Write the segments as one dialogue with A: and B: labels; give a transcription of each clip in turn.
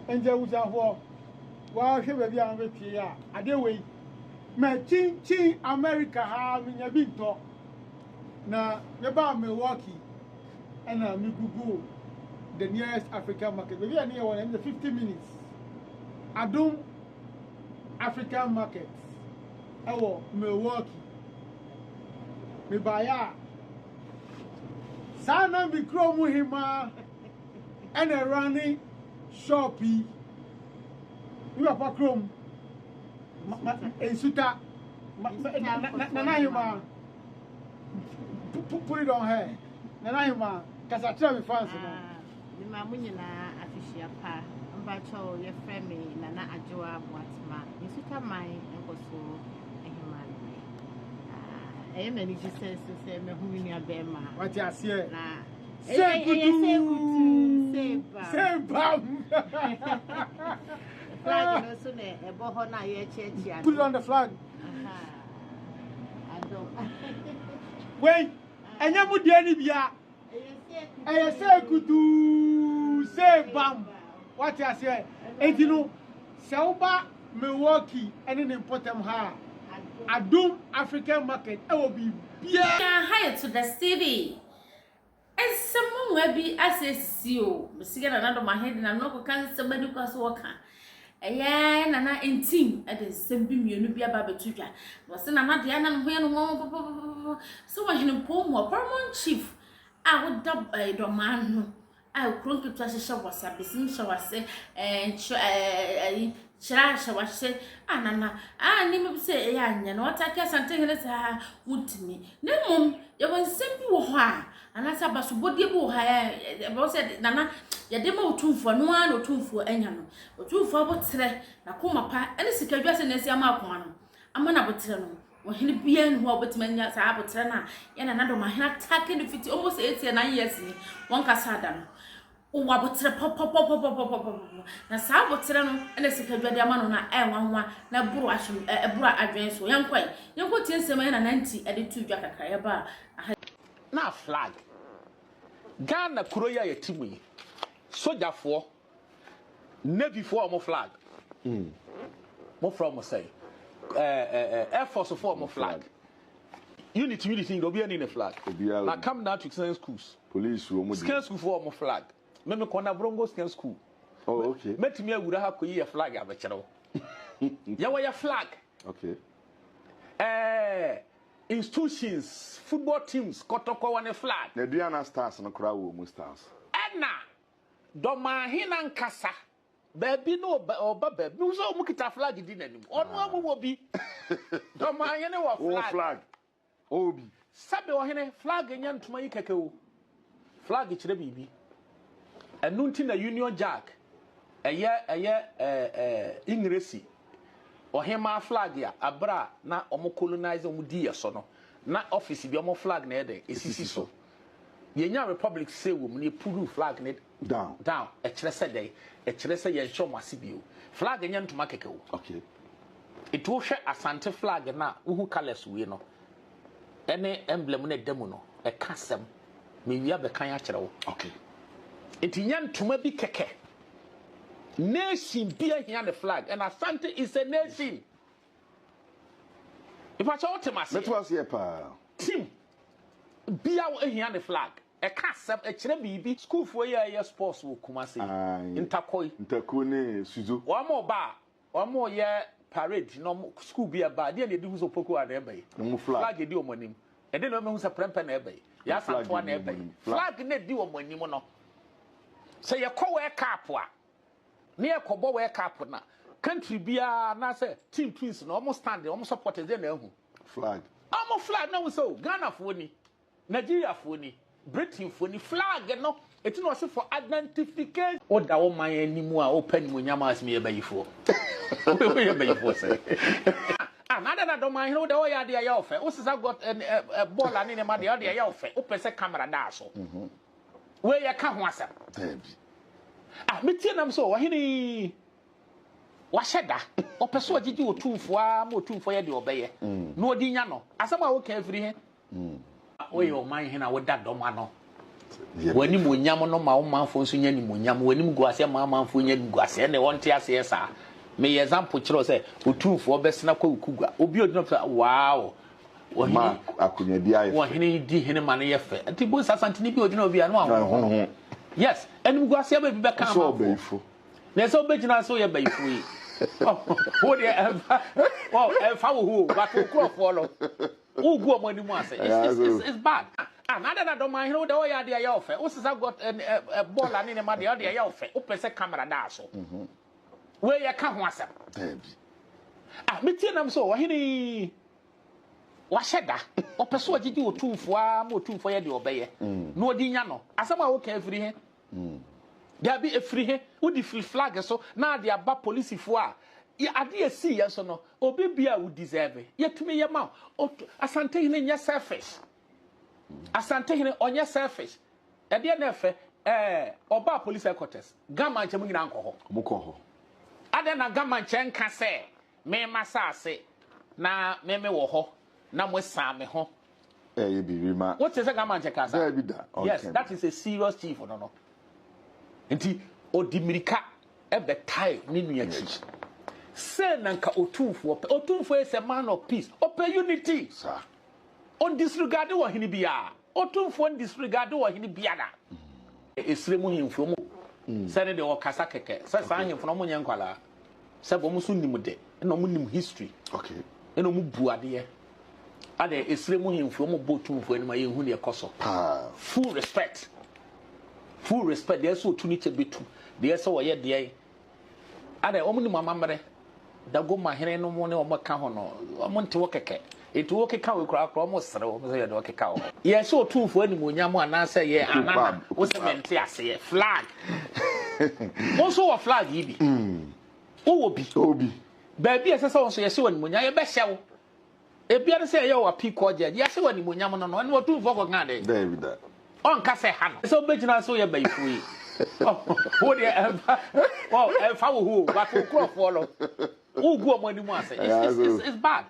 A: Nti abusuafoɔ, woahwɛ baabi a mabɛpie yi a, adeɛ wei, makyinkyin America ha menya bi ntɔ. Na mebaa Milwaukee ɛna me google the nearest African market. Baabi a ne yɛwɔ no, ɛne 50 minutes. Adom African market ɛwɔ Milwaukee. Mebaeɛ a, saa na me kurom hemaa ɛna ɛrane shop yi. Me papa kurom, Nsuta, Nana Hemaa, put it on her. Nana Hemaa, kasa kyerɛ me fans no.
B: Mema mo nyinaa afehyia pa. Mpakyɛw yɛfrɛ me Nana Adwoa Boatema. Nsuta man nkɔsoɔ hemaa no me. Ɛyɛ m'ani gye sɛ nso sɛ mahu me nua bɛrima.
A: Wate aseɛ.
B: Na
A: Sɛ
B: kutu. Sɛ bam.
A: Sɛ bam.
B: Flag no so na ɛbɔ hɔ na yɛkyerɛkyerɛ.
A: Put it on the flag.
B: Adom.
A: Wei, ɛnyɛ mo deɛ ni bia. Ɛyɛ sɛ kutuu sɛ bam. Wate aseɛ. Enti no, sɛ woba Milwaukee ɛne ne mpɔtam ha a, Adom African Market ɛwɔ biribiara.
C: Ha yɛ to the city. Nsɛm nwanwa bi asɛ esisi o. Mesi Nana Dɔmahe de n'ano akɔka nsɛm ani kwa so wɔka. Ɛyɛ Nana Ntim de nsɛm bi mmienu bi aba abɛto dwa. Na ɔsɛ Nana deɛ na ne ho yɛ no nwanwa papapapa. Sɛ wɔhene mpɔn mu Paramount Chief a woda dɔmaa no a kuro nketewa hyehyɛ wasa besim hyɛ wase ɛɛ nkyerɛ ahyɛ wase a Nana a nneɛma bi sɛ ɛyɛ anyɛ na wɔtake Asantehene saa wotumi. Na mmom yɛwɔ nsɛm bi wɔ hɔ a anaasɛ abasobɔdeɛ bi wɔ hɔ a ɛbɛwɔ sɛ Nana yɛde ma Otumfoɔ no ara na Otumfoɔ anya no. Otumfoɔ abotrɛ n'akoma pa ɛne sika dwa sɛ n'asi ama akoma no ama n'abotrɛ no. Ɔhene biara nni hɔ a wobɛtumi anya saa abotrɛ no a yɛ Nana Dɔmahene atake no fiti almost 8 years, 9 years ni wɔnkasa ada no. Wowɔ abotrɛ pɔpɔpɔpɔpɔpɔpɔ na saa abotrɛ no ɛna sika dwa de ama no na ɛnwanwa na ɛboro asom ɛboro adwene so. Yɛnkɔ yi, yɛnkɔ tie nsɛm a yɛ Nana Nti ɛde to dwa kakra yɛba a.
D: Na flag Ghana kuro yi a yɛte mu yi, sogyafoɔ, navyfoɔ a wɔn flag mofrɛ wɔn sɛ air force foɔ, wɔn flag, unit nyina obi ani ne flag.
E: Obiara
D: na come down to science schools,
E: police wɔ mu.
D: Scan school foɔ wɔn flag, mɛmɛ kɔ na Brongo scan school.
E: Oh, okay.
D: Mɛtumi awura ha kɔyi yɛ flag abɛkyerɛ wo. Yɛwɔ yɛ flag. Institutions, football teams, Kɔtɔkɔ wɔ ne flag.
E: Na Aduana Stars no koraa wɔ mu stars.
D: Ɛna Dɔmaahene ankasa baabi na ɔba ɔba baabi mehu sɛ ɔmo kita flag di n'anim. Ɔno amu wɔ bi. Dɔmaahene wɔ
E: wɔ
D: flag.
E: Flag ɔwɔ bi.
D: Sɛbe ɔhene, flag nyɛ ntoma yi kɛkɛ o. Flag kyerɛ biribi. Ɛno nti na Union Jack ɛyɛ ɛɛ ɛɛ Ingiresi ɔhemaa flag a abere a na ɔmo colonize, ɔmo di yɛ so no, na office bi ɔmo flag na ɛyɛ dɛ esisi so. Yɛnya republic sɛ wɔ mu na yɛpull flag ne
E: down.
D: Down. Ɛkyerɛ sɛ dɛn? Ɛkyerɛ sɛ yɛnhyɛ ɔmo ase bio. Flag nyɛ ntoma kɛkɛ o. Nti wohwɛ Asante flag no a, wohu colours wei no ɛne emblem no ɛda mu no, ɛka asɛm mewia bɛkan akyerɛ wo. Nti nyɛ ntoma bi kɛkɛ. Nation bi ahia ne flag, and Asante is a nation. Ìpàkyɛ wote ma
E: mɛto
D: aseɛ?
E: Aseɛ paa.
D: Team bia ahia ne flag. Ɛka asɛm, ɛkyerɛ biribi. Schoolfoɔ yi a ɛyɛ sports wɔ Kumase
E: Aye.
D: Ntakɔ yi,
E: Ntakuo ne Suzo.
D: Wɔn mo ba a wɔn yɛ parade na wɔn school bi ɛba adeɛ na yɛde hu sɛ Opoku a na ɛba yi,
E: Wɔn flag.
D: Flag edi wɔn anim. Ɛde na wɔn sɛ Prɛmpɛ na ɛba yi,
E: Flag
D: Yasantoa na
E: edi wɔn
D: ɛba yi.
E: anim.
D: Flag na edi wɔn anim no, sɛ yɛkɔ World Cup a ne yɛkɔbɔ World Cup na country biara anaasɛ team twins na wɔn stand, wɔn supporters de na ehu
E: flag.
D: Wɔn flag na wɔn sɛ o Ghanafoɔ ni, Nigeriafoɔ ni, Britainfoɔ ni. Flag no eti na ɔsi for identification. Woda wo man anim a wopɛ nimonyam a asɛm yɛ bayifoɔ, woyɛ bayifoɔ sɛ ah na ada na dɔm ahene wode wɔyɛ adeɛ ɛyɛ ɔfɛ wosesa gɔt ɛ ɛ bɔɔl ane nneɛma deɛ ɔde ɛyɛ ɔfɛ wopɛ sɛ camera daa so. Wei yɛ ka ho asɛm.
E: Daabi.
D: Ah, metie nam sɛ ɔhene yi wahyɛ da ɔpɛ sɛ ɔgyegye Otumfoɔ a ma Otumfoɔ yɛ deɛ ɔbɛyɛ na ɔde nya no asɛm a woka afiri he. Woyɛ ɔman hene a woda dɔm ano. W'animuonyam no ma wo manfoɔ nso nya animuonyam. W'animguaseɛ ma amanfoɔ nya animguaseɛ. Ɛnna wɔnte aseɛ saa. Meyɛ example kyerɛ wo sɛ otumfoɔ bɛsena kɔ Ukugwa. Obi a ogyina hɔ sɛ wow, ɔhene
E: Ma akonnwa bi ayɛ fɛ.
D: ɔhene di hene ma no yɛ fɛ. Nti bo sasantene bi a ogyina hɔ bi a na wahoho no. Yes, animguaseɛ bɛ bi bɛka
E: Sɛ
D: amanfoɔ.
E: ɔbɛyifo.
D: Na ɛsɛ wobɛgyina sɛ woyɛ bayifoɔ yi. Wo deɛ ɛmfa ɛmfa wo ho o, but wo nkurɔfoɔ no. Wogu wɔn anim ase. It's, it's, it's, it's bad. Ah, na adɛn na dɔm ahene wo deɛ wɔyɛ adeɛ ɛyɛ ɔfɛ. Wosesa gɔt ɛ ɛ bɔɔl ne nneɛma deɛ ɔde ɛyɛ ɔfɛ. Wopɛ sɛ kamera daa so. Mhm. Wei yɛ ka ho asɛm.
E: Daabi.
D: Ah, metie nam sɛ ɔhene yi wahyɛ da. Ɔpɛ sɛ ɔgyegye otumfoɔ ara ma otumfoɔ yɛ deɛ ɔbɛyɛ. Mm. Na ɔde nya no. Asɛm a woka afiri he? Mm. Dabi, ɛfiri he? Wode firi flag so na ade aba polisifoɔ a ade a ɛsii yɛn so no, obi bia a wo deserve, yɛtumi yɛ ma wo. Asantehene nyɛ selfish. Asantehene ɔnyɛ selfish. Ɛdeɛ na ɛfɛ, ɛɛ, ɔbaa police headquarters, Gama nkyɛn mu nyinaa nkɔ hɔ.
E: Ɔmo kɔ hɔ.
D: Adɛn na Gama nkyɛn nka sɛ, me m'asaase na me me wɔ hɔ na mo san me ho.
E: Ɛyɛ biribi ma.
D: Wote sɛ Gama nkyɛn ka saa?
E: Daabi da.
D: Yes, that is a serious chief no no. Nti ɔdi mirika bɛtae ne nua akyi. Sɛ na nka Otumfoɔ pɛ. Otumfoɔ is a man of peace. Ɔpɛ unity.
E: Saa.
D: Ɔndisregard ɔhene biara. Otumfoɔ ndisregard ɔhene biara. Esire mu hemfo mu sɛ ne deɛ ɔkasa kɛkɛ sɛ saa ahemfo no wɔn nyɛ nkwadaa sɛ wɔn nso nim de ɛna wɔn nim history
E: okay
D: ɛna wɔn bu adeɛ adɛ esire mu hemfo wɔn bɔ otumfoɔ anim a yɛn hu deɛ ɛkɔ so full respect. Full respect deɛ ɛsɛ otu ne kyɛ bɛtu deɛ ɛsɛ ɔyɛ deɛ adɛ wɔn nim amammerɛ dagoma hene no mu ne wɔn ka ho no wɔn nte wɔ kɛkɛ etu wɔ keka wɔ kura kura wɔn sere wɔn sɛ yɛ deɛ ɔkeka wɔ yɛ sɛ otumfoɔ animuonyam anaasɛ yɛ anana wosɛ mente aseɛ flag wɔn nso wɔ flag yi bi wowɔ bi baabi a ɛsɛ sɛ wɔn nso yɛhyɛ wɔ animuonyam yɛbɛhyɛ wo Ebia ne sɛ ɛyɛ wɔ appeal court judge, yɛahyɛ wo animuonyam no no, ɛne ɔtumfoɔ kɔka dɛn?
E: Daabi da.
D: Ɔnka sɛ ha no. Sɛ wobɛgyina sɛ woyɛ bayifoɔ yi. Wo deɛ ɛmfa, ɛmfa wo ho o, but wo nkurɔfoɔ no, wogu wɔn anim ase. It's, it's, it's, it's bad.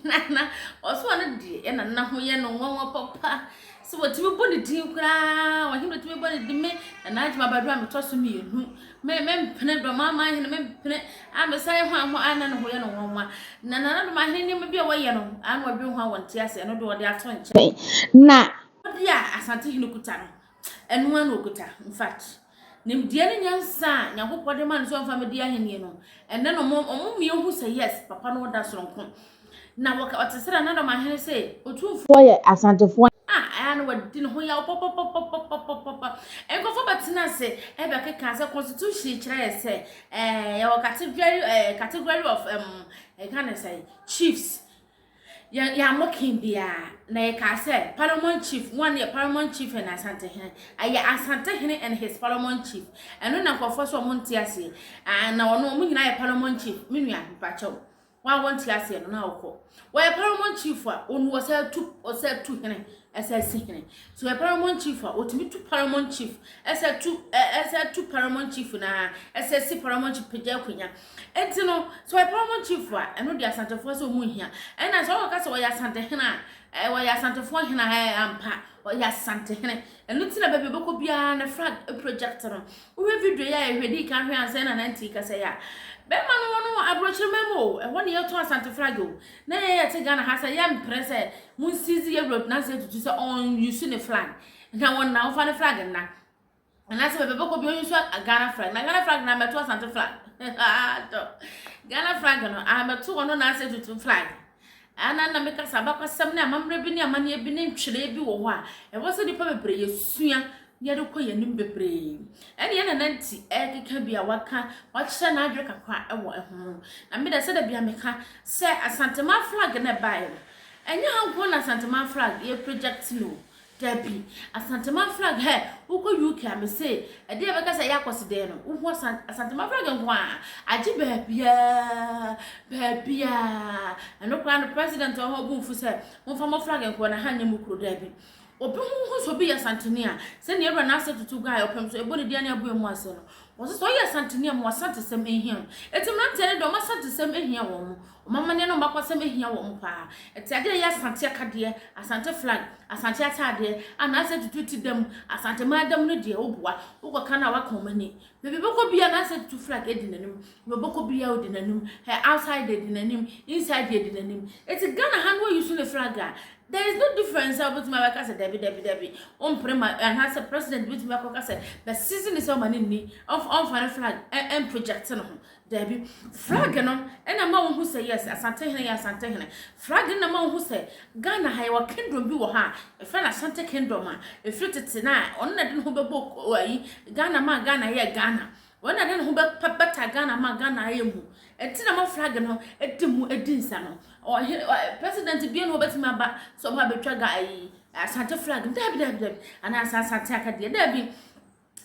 C: Nana, ɔso ɔno deɛ ɛna nana ho yɛ no nwanwa papa. Sɛ wɔtumi bɔ ne din koraa, ɔhene wɔtumi bɔ ne din me Nana Agyema Badu a metɔ so mmienu. Me mempene Dɔmama ahene mempene a mesan ho ho a na ne ho yɛ no nwanwa. Na Nana Dɔm ahene nneɛma bi a wɔyɛ no a na wɔdwen ho a wɔnte ase ɛno de wɔde ato nkyɛn. Na ɔde a Asante hene kuta no ɛno ara na ɔkuta. In fact, nimdeɛ ne nyansa a Nyankopɔn de ma no sɛ ɔmfa medi ahenni no, ɛnɛ no ɔmo ɔmo mmea hu sɛ yes, papa no ɔda soronko. Na wɔka ɔte sɛ Nana Dɔmahene sɛ Otumfoɔ yɛ Asantefoɔ a ɛyɛ na wɔadi ne ho yaw pɔpɔpɔpɔpɔpɔpɔ. Nkurɔfoɔ bɛtena ase ɛbɛkeka sɛ constitution kyerɛ yɛ sɛ ɛɛ yɛwɔ category ɛɛ category of ɛm ɛka ne sɛ chiefs. Yɛ yɛammɔ king biara, na yɛkaa sɛ paramount chief, one yɛ paramount chief and Asantehene. Ɛyɛ Asantehene and his paramount chief. Ɛno na nkurɔfoɔ sɛ wɔn nte aseɛ. Ah, na ɔno wɔn nyinaa yɛ paramount chief. Me nua, mpakyɛw. Wɔn a wɔnte aseɛ no na wɔkɔ. Wɔyɛ paramount chief a, ɔnu ɔsɛ tu ɔsɛ tu hene, ɛsɛ si hene. So yɛ paramount chief a, ɔtumi tu paramount chief, ɛsɛ tu ɛsɛ tu paramount chief na ɛsɛ si paramount chief pagya akonnwa. Enti no, sɛ ɔyɛ paramount chief a, ɛno deɛ Asantefoɔ sɛ wɔn nhia. Ɛna sɛ wɔka sɛ ɔyɛ Asantehene a, ɛɛ ɔyɛ Asantefoɔ hene a, ɛɛ ampa, ɔyɛ Asantehene. Ɛno ti na baabi ɔbɛkɔ biara ne flag project no. Wohwɛ video yi a yɛhwɛ dii kan hwɛ ansa na nanti kasa yi a, bɛrima no wɔ no aburokyerema mu o, ɛhɔ ne yɛtɔn Asante flag o. Na yɛn yɛte Ghana ha sɛ yɛmpere sɛ monsizi yɛ wura Nancy Atutu sɛ ɔnyusu ne flag. Na wɔn na wɔfa ne flag nna. Anaasɛ baabi bɛkɔ bi ɔyi nso Ghana flag na Ghana flag na amɛto Asante flag atɔ Ghana flag no amɛto ɔno na asɛ tutu flag ana na meka sɛ abakɔsɛm ne amammerɛ bi ne amanneɛ bi ne ntwerɛ bi wɔ hɔ a ɛwɔ sɛ nnipa bebree yɛsua na yɛde kɔ yɛn anim bebree ɛne yɛn nana nti ɛkeka bi a waka wakyerɛ n'adwene kakra ɛwɔ ɛho na meda sɛ da bi a meka sɛ Asantema flag na ɛbaeɛ no ɛnyɛ ha nko na Asantema flag yɛ project no Dabi, Asanteman flag hɛ, wokɔ UK a mese ɛdeɛ ɛbɛka sɛ ɛyɛ akɔsedɛn no, wohu Asan Asanteman flag nko a, agye baabiaa, baabiaa. Ɛno koraa no president wɔ hɔ bo mfu sɛ momfa mo flag nko na ha nyɛ mo kuro, dabi. Obi ho hu sɛ obi yɛ Asanteni a, sɛnea Awura Nasser Tutu Guy ɔpem so ɛbɔ ne din ne aboa mu ase no, wɔse sɛ ɔyɛ Asanteni a ma w'Asantesɛm nhia wo. Enti mmeranteɛ no deɛ wɔn Asantesɛm hia wɔn, wɔn amanneɛ ne wɔn akwasɛm hia wɔn paa. Ɛte adeɛ a ɛyɛ Asante akadeɛ, Asante flag, Asante ataadeɛ a Nasser Tutu ti da mu, Asanteman da mu no deɛ woboa, wokɔka no a woaka wɔn ani. Baabi ɔbɛkɔ biara Nasser Tutu flag di n'anim, baabi ɔbɛkɔ biara ɔdi n'anim, hɛ outside di n'anim, inside di n'anim. Eti Ghana ha no wɔyi so ne flag a, there is no difference a wobɛtumi abɛka sɛ dabi dabi dabi wompere ma anaasɛ president bɛtumi akɔka sɛ bɛsisi ne sɛ ɔma ne nni ɔmfa ne flag ɛmproject ne ho. Dabi, flag no ɛna ma wohu sɛ yes Asantehene yɛ Asantehene. Flag no na ma wohu sɛ Ghana ha yɛwɔ kingdom bi wɔ ha a yɛfrɛ no Asante kingdom a ɛfiri tete no a ɔno na de ne ho bɛbɔ ayi Ghana ma Ghana yɛ Ghana. Ɔno na de ne ho bɛta Ghana ma Ghana ayɛ mu. Ɛnti na ma flag no di mu di nsa no. Ɔhene president bia na ɔbɛtumi aba sɛ ɔba abɛtwa ga ayi Asante flag no. Dabi dabi dabi. Anaasɛ Asante akadeɛ. Dabi.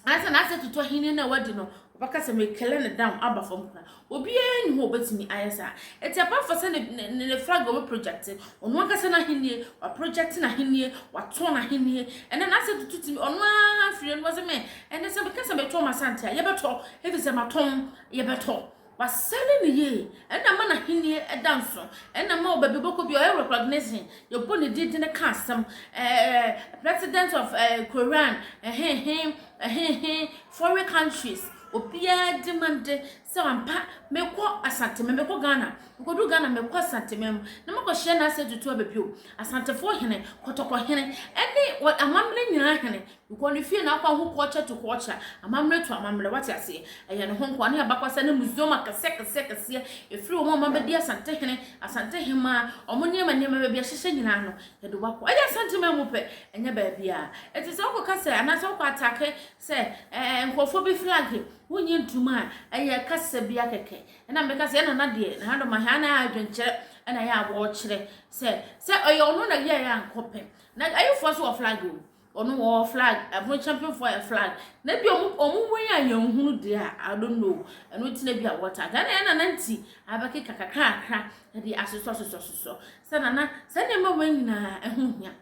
C: Ansa na asɛ tutu ahenni no a wadi no, wɔbɛka sɛ mekele no down aba fam koraa. Obiara nni hɔ a obetumi ayɛ saa. Enti apart from sɛ ne ne ne flag a ɔbɛproject, ɔno ankasa n'ahenni, waproject n'ahenni, watɔn n'ahenni. Ɛnɛ n'asɛ tutu tumi, ɔno ara firi no sɛ me, ɛnɛ sɛ meka sɛ metɔn m'asante a, yɛbɛtɔ, efisɛ matɔn, yɛbɛtɔ. Wasɛle no yie. Ɛna ama n'ahenni da nso. Ɛna ama wɔ baabi bɔkɔ bi ɔyɛ recognition. Yɛbɔ ne din de no ka asɛm. Ɛɛ president of ɛɛ Koran, ɛhehe, ɛhehe, foreign countries. Obiara demande sɛ ampa mekɔ Asanteme, mekɔ Ghana. Mekɔdu Ghana mekɔ Asanteme mu. Na makɔhyia n'asɛ tutu aba bio. Asantefoɔ hene, Kɔtɔkɔ hene, ɛne amammerɛ nyinaa hene. Wokɔ ne fie na akɔ ahu culture to culture, amammerɛ to amammerɛ, wate aseɛ? Ɛyɛ ne ho nkoa ne abakwasa ne museum akɛseɛ akɛseɛ akɛseɛ, ɛfiri wɔn a wɔabɛdi Asantehene, Asantehemaa, wɔn nneɛma nneɛma baabi ahyehyɛ nyinaa no, yɛde wo akɔ. Ɛyɛ Asanteman mu pɛ, ɛnyɛ baabiara. Ɛti sɛ wokɔka sɛ, anaasɛ wokɔ atake sɛ ɛɛ nkurɔfoɔ bi flag, wonnye ntom a, ɛyɛ kasa bi akɛkɛ. Ɛna meka sɛ, ɛna na deɛ, na adɔma hɛ, ana adwenkyerɛ ɛna ɛyɛ a wɔkyerɛ sɛ, sɛ ɔyɛ ɔno na yɛyɛ ankɔpɛ. Na ayifoɔ nso wɔ flag o. Ɔno wɔ flag, ɛho championfoɔ yɛ flag. Na bi ɔmo ɔmo wei a yɛn hunu deɛ a, I don't know. Ɛno ti na bi a wɔta. Ghana yɛn nana nti abɛkeka kakrakra ɛde asosɔ asosɔ asosɔ. Sɛ nana, sɛ nneɛma wei nyinaa ɛho hia.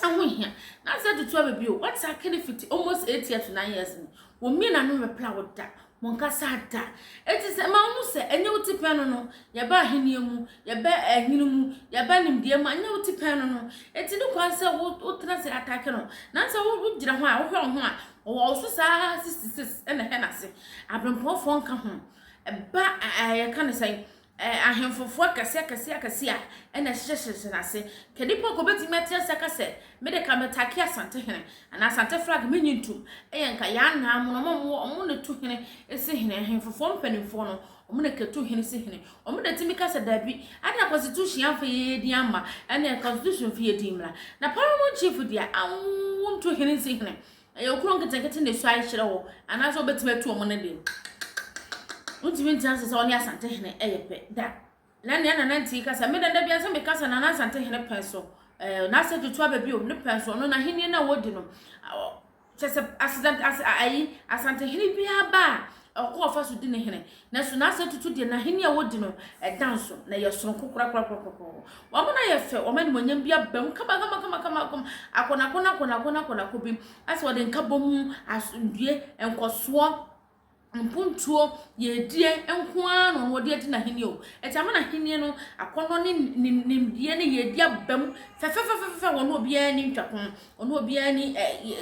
C: Ɛho hia. Na sɛ tutu aba bio, wɔta kene fiti almost 8 years to 9 years ni. Wɔn mmienu ano repla wo da. Wɔnkasa da. Enti sɛ ɛma wohu sɛ ɛnyɛ wo tipɛn no no, yɛba ahenni mu, yɛba ɛhene mu, yɛba nimdeɛ mu a, ɛnyɛ wo tipɛn no no. Enti ne kwan sɛ wotena ase atake no. Nanso wogyina hɔ a, wohwɛ wo ho a, ɔwɔ wo so saa 66 ɛna ɛhɛ n'ase. Aberempɔnfoɔ nka ho. Ɛba yɛka no sɛn? Ahemfofoɔ akɛseɛ akɛseɛ akɛseɛ a ɛna ɛhyehyɛhyehyɛ n'ase. Ka nipa nka obetumi ate ase aka sɛ, me de ka metake Asante hene anaa Asante flag menyi ntum. Ɛyɛ nka yɛn anaa mo no ɔmo ɔmo na tu hene si hene. Ahemfofoɔ mpanimfoɔ no ɔmo na kɛtu hene si hene. Ɔmo na tumi ka sɛ daabi, ade na constitution amfa yɛn din amma, ɛne constitution fa yɛn din mmra. Na paramount chief deɛ, awo ntu hene nsi hene. Ɛyɛ okuro nketenkete na esuae kyerɛ hɔ anaasɛ wobɛtumi atu wɔn no deɛ. Wontumi ntena ase sɛ ɔne Asantehene yɛ pɛ da. Na nea Nana Nti kasa, me dada biara sɛ mekasa Nana Asantehene pɛn so. Ɛɛ n'asɛ tutu aba bio ne pɛn so ɔno n'ahenni no a wɔdi no. Kyɛ sɛ asedant ase ayi Asantehene biara ba a ɔkɔ ɔfa so di ne hene. Nanso n'asɛ tutu deɛ n'ahenni a wɔdi no ɛda nso na ɛyɛ soronko korakorakorakora. Wɔn no ayɛ fɛ, wɔn animuonyam bi aba mu kamakamakamakama, akɔnakɔnakɔnakɔnakɔnakɔ bi, asɛ wɔde nkabom, asomdwie, nkɔsoɔ, mpuntuo, yiedie nko ara na wɔde adi n'ahenni o. Ɛti ama n'ahenni no akɔnnɔ ne nimdeɛ ne yiedie aba mu fɛfɛfɛfɛfɛ, wɔn obiara ni ntwako, wɔn obiara ni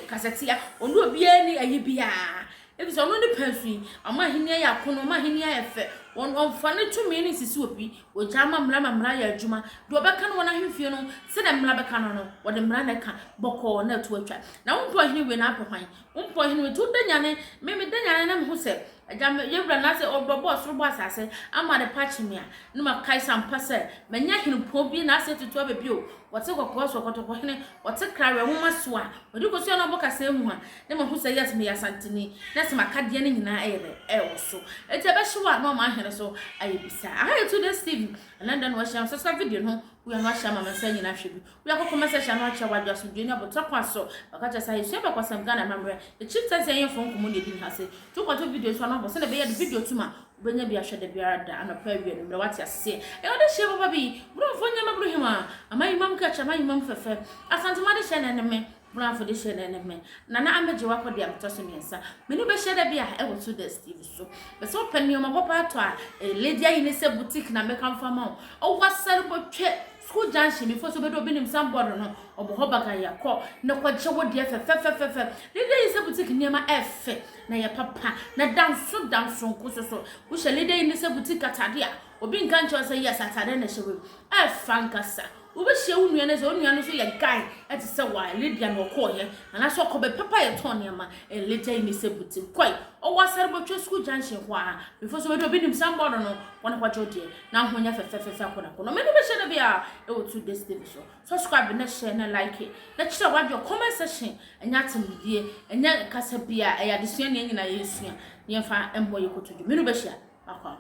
C: kasatia, wɔn obiara ni ayi biara. Efisɛ ɔno ne pɛn so yi, ɔma ahenni ayɛ akɔnnɔ, ɔma ahenni ayɛ fɛ. Wɔn ɔmfa ne tumi no nsisi obi. Ogyaa ma mmara ma mmara yɛ adwuma. Deɛ ɔbɛka no wɔ n'ahemfie no, sɛdeɛ mmara bɛka no no, wɔde mmara na ɛka bɔkɔɔ na ɛto atwa. Na wompɛ ɔhene wei na apɛ hwan? Wompɛ ɔhene wei nti woda nyane. Me meda nyane na mehu sɛ agya me yɛwura na sɛ ɔbɛbɔ ɔsoro bɔ asase ama ade pa akye me a, na makae sɛ ampa sɛ manya hempɔn bi na asɛ tutu aba bio. Wɔte kɔkɔɔ so ɔkɔtɔkɔhene, wɔte krawe nwoma so a, wɔde kosua na ɔbɔ kasaa mu a, na mahu sɛ yes meyɛ Asanteni, na sɛ m'akadeɛ no nyinaa ɛyɛ dɛ ɛwɔ so. Enti ɛbɛhyew a na ɔma ahene so ayɛ bisa. Aha yɛ Today Steve, ɛnɛ da na wahyia subscribe video no, woyɛ no ahyɛ ama me nsa nyinaa hwɛ bi. Woyɛ akɔ comment section no akyerɛ wadwo asomdwoe ne abotɔ kwan so. Bɛka kyerɛ sɛ ayɛsua bɛkwasɛm Ghana amammerɛ. The chieftaincy ɛyɛ mfo nkɔmmɔ na ɛdi ne ha se. To kɔto video nso ano abɔ sɛdeɛ ɛbɛyɛ de video tum a. Wobɛnya bi ahwɛ da biara da, anɔpa, awia, anwummerɛ, wate aseɛ. Ɛyɛ ɔdehyeɛ papa bi, Borɔfoɔ nneɛma boro hema, Amayimam kɛkyɛ, amayimam fɛfɛ, Asantema dehyeɛ na ɛne me, Borɔfo dehyeɛ na ɛne me, Nana Amegye wakɔ deɛ metɔ so mmiɛnsa. Me ne wo bɛhyia da bi a ɛwɔ Two Days TV so. Pɛ sɛ wopɛ nneɛma papa atɔ a, ɛyɛ Lady Ayinese Boutique na mekamfo ama wo. Ɔwɔ Asare-Botwe School Junction, before sɛ wobɛdu Obinim Sanboard no, ɔbɔ hɔ bagayɛ kɔ na kɔgye wo deɛ fɛfɛfɛfɛfɛ. Lady Ayinese Boutique nneɛma ɛfɛ. Na yɛ papa, na da nso da soronko so so. Wohyɛ leader yi ne sɛ boutique atade a, obi nka nkyerɛ wo sɛ yes atade na ɛhyɛ wei. Ɛfa ankasa. Wobɛhyia wo nua no sɛ wo nua no nso yɛ guy ɛte sɛ wo a, Lydia na ɔkɔɔyɛ. Anaasɛ ɔkɔ bɛ papa yɛtɔn nneɛma. Leader yi ne sɛ boutique. Kɔe, ɔwɔ Asare-Botwe school junction hɔ ara. Before sɛ wobɛdu obi nim signboard no, kɔ na kɔgye wo deɛ. Na ho nyɛ fɛfɛfɛfɛ akɔnɔakɔnɔ. Mene bɛhyɛ da bi a ɛwɔ 2 Days TV so. Subscribe na share na like na kyerɛ w'adwene comment section. Ɛnyɛ atɛmdidie, ɛnyɛ kasa bia, ɛyɛ adesua na yɛn nyinaa yɛresua na yɛmfa mmɔ yɛn kotodwe. Me ne wo bɛhyia. Makɔ.